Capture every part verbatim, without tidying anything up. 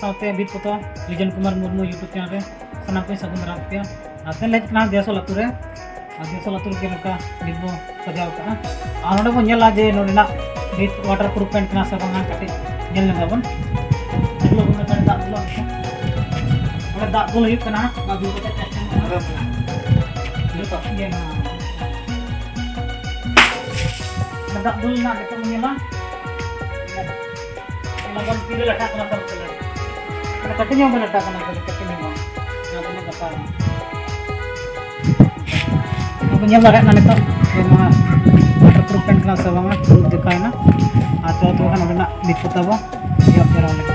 ᱥᱟᱶᱛᱮ ᱵᱷᱤᱛ ᱯᱚᱛᱟᱣ ᱵᱤᱡᱚᱱ ᱠᱩᱢᱟᱨ ᱢᱩᱨᱢᱩ YouTube channel ᱨᱮ ᱥᱟᱱᱟᱢ ᱠᱚᱧ ᱥᱟᱹᱜᱩᱱ ᱫᱟᱨᱟᱢ ᱯᱮᱭᱟ᱾ ᱟᱨ ᱛᱮᱦᱮᱧ ᱞᱮ ᱦᱮᱡ ᱠᱟᱱᱟ ᱫᱮᱥᱚᱞ ᱟᱹᱛᱩ ᱨᱮ᱾ ᱟᱨ ᱫᱮᱥᱚᱞ ᱟᱹᱛᱩ ᱨᱮᱜᱮ ᱱᱚᱝᱠᱟ ᱵᱷᱤᱛ ᱵᱚ ᱥᱟᱡᱟᱣ ᱠᱟᱜᱼᱟ᱾ ᱟᱨ ᱱᱚᱰᱮ ᱵᱚ ᱧᱮᱞᱟ ᱡᱮ ᱱᱚᱰᱮᱱᱟᱜ ᱵᱷᱤᱛ waterproof paint ᱠᱟᱱᱟ ᱥᱮ ᱵᱟᱝᱟ, ᱠᱟᱹᱴᱤᱡ ᱧᱮᱞ ᱧᱚᱜ ᱟᱵᱚᱱ᱾ ᱫᱩᱞ ᱟᱵᱚᱱ, ᱱᱚᱰᱮ ᱫᱟᱜ ᱫᱩᱞ ᱟᱵᱚᱱ᱾ ᱱᱚᱰᱮ ᱫᱟᱜ ᱫᱩᱞ ᱦᱩᱭᱩᱜ ᱠᱟᱱᱟ ᱦᱟᱸᱜ᱾ ᱫᱟᱜ ᱫᱩᱞ ᱠᱟᱛᱮ test ᱦᱩᱭᱩᱜ ᱠᱟᱱᱟ᱾ ᱡᱚᱛᱚ ᱤᱭᱟᱹ ᱱᱚᱣᱟ᱾ ᱚᱱᱟ ᱫᱟᱜ ᱫᱩᱞ ᱨᱮᱱᱟᱜ ᱱᱤᱛᱚᱜ ᱵᱚᱱ ᱧᱮᱞᱟ᱾ ᱚᱱᱟ ᱵᱚᱱ ᱛᱤᱨᱮ ᱞᱟᱴᱷᱟᱜ ᱠᱟᱱᱟ ᱥᱮ ᱵᱟᱝ? ᱚᱱᱟ ᱠᱟᱹᱴᱤᱡ ᱧᱚᱜ ᱵᱚᱱ ᱞᱟᱴᱷᱟᱜ ᱠᱟᱱᱟ, ᱠᱟᱹᱴᱤᱡ ᱧᱚᱜ ᱵᱚᱱ᱾ ᱚᱱᱟ ᱫᱚ ᱤᱱᱟᱹ ᱜᱟᱯᱟ᱾ ᱟᱵᱚ ᱧᱮᱞ ᱫᱟᱲᱮᱭᱟᱜ ᱠᱟᱱᱟ ᱱᱤᱛᱚᱜ ᱡᱮ ᱱᱚᱣᱟ waterproof paint ᱠᱟᱱᱟ ᱥᱮ ᱵᱟᱝᱟ, proof ᱫᱮᱠᱷᱟᱣᱮᱱᱟ᱾ ᱟᱨ ᱪᱚ ᱛᱚᱵᱮ ᱠᱷᱟᱱ ᱚᱸᱰᱮᱱᱟᱜ ᱵᱷᱤᱛ ᱯᱚᱛᱟᱣ ᱵᱚ ᱮᱦᱚᱵ ᱡᱟᱣᱨᱟ ᱞᱮᱜᱮ᱾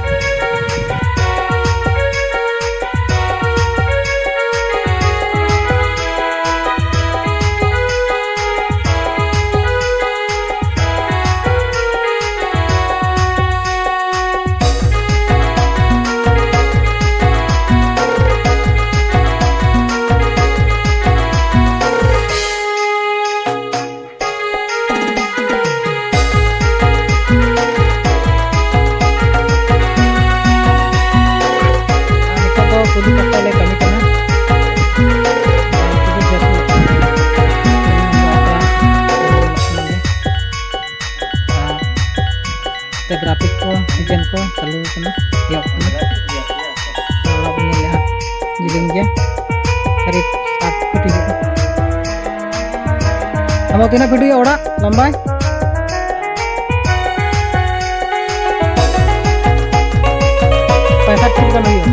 ᱟᱨ ᱱᱤᱛᱚᱜ ᱫᱚ ᱠᱩᱞᱦᱤ ᱯᱟᱥᱴᱟ ᱞᱮ ᱠᱟᱹᱢᱤ ᱠᱟᱱᱟ᱾ ᱟᱨ ᱱᱤᱛᱚᱜ ᱫᱚ ᱡᱟᱹᱥᱛᱤ ᱟᱨ ᱱᱚᱛᱮ graphic ᱠᱚ, design ᱠᱚ ᱪᱟᱹᱞᱩ ᱠᱟᱱᱟ, ᱮᱦᱚᱵ ᱠᱟᱱᱟ᱾ ᱚᱲᱟᱜ ᱵᱚᱱ ᱧᱮᱞᱮᱫᱼᱟ ᱦᱟᱸᱜ, ᱡᱤᱞᱤᱧ ᱜᱮᱭᱟ, ᱠᱟᱨᱤᱵ ᱥᱟᱴ ᱯᱷᱤᱴ ᱦᱩᱭᱩᱜᱼᱟ᱾ ᱟᱢᱟᱜ ᱛᱤᱱᱟᱹᱜ ᱯᱷᱤᱴ ᱦᱩᱭᱩᱜᱼᱟ ᱚᱲᱟᱜ ᱞᱟᱢᱵᱟᱭ? ᱯᱚᱸᱭᱥᱟᱴ ᱯᱷᱤᱴ ᱜᱟᱱ ᱦᱩᱭᱩᱜᱼᱟ᱾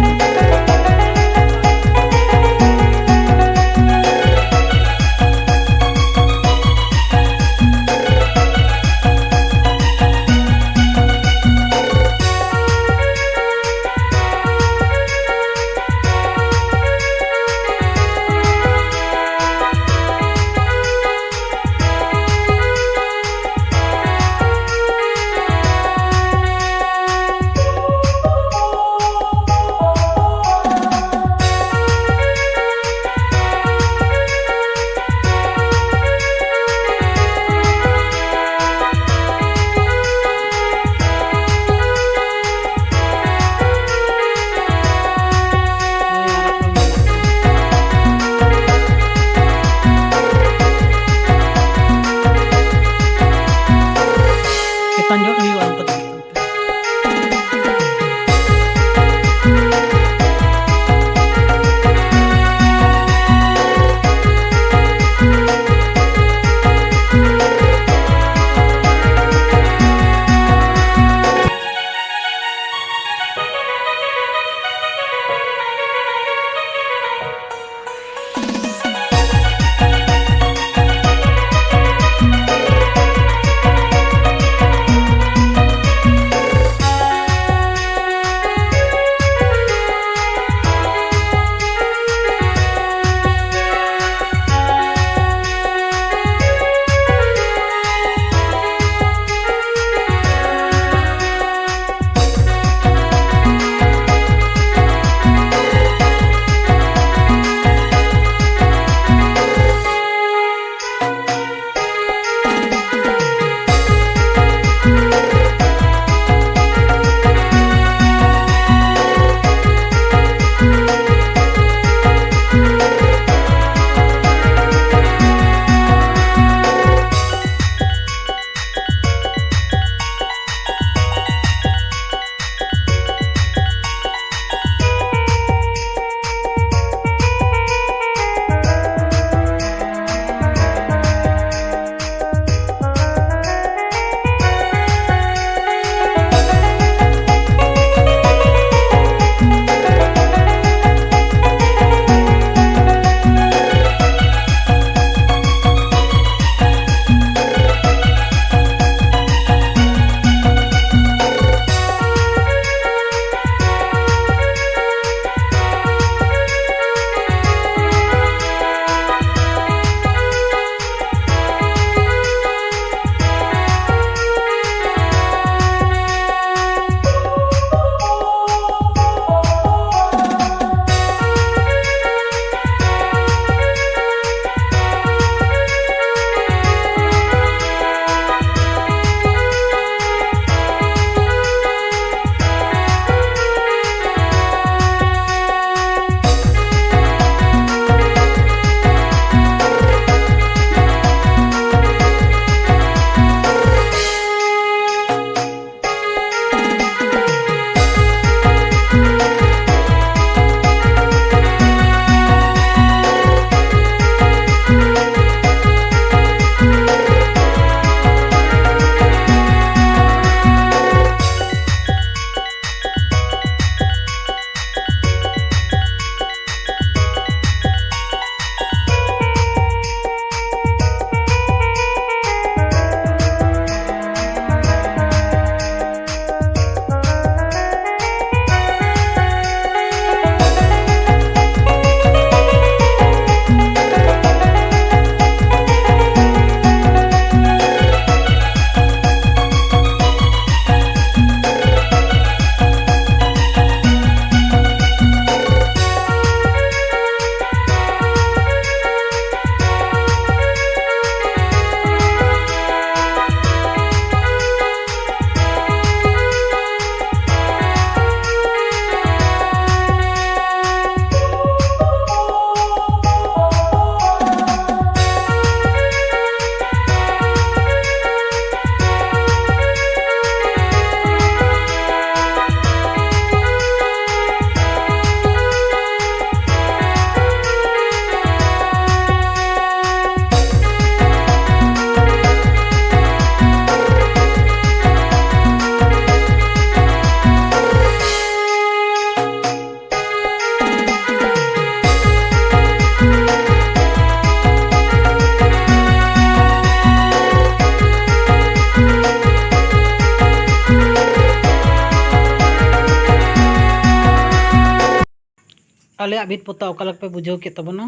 ᱟᱞᱮᱭᱟᱜ ᱵᱷᱤᱛ ᱯᱚᱛᱟᱣ ᱚᱠᱟ ᱞᱮᱠᱟ ᱯᱮ ᱵᱩᱡᱷᱟᱹᱣ ᱠᱮᱫ ᱛᱟᱵᱚᱱᱟ,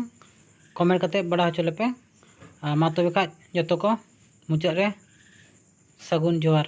ᱠᱚᱢᱮᱱᱴ ᱠᱟᱛᱮ ᱵᱟᱲᱟᱭ ᱦᱚᱪᱚ ᱞᱮᱯᱮ᱾ ᱟᱨ ᱢᱟ ᱛᱚᱵᱮ ᱠᱷᱟᱡ ᱡᱚᱛᱚ ᱠᱚ ᱢᱩᱪᱟᱹᱫ ᱨᱮ ᱥᱟᱹᱜᱩᱱ ᱡᱚᱦᱟᱨ᱾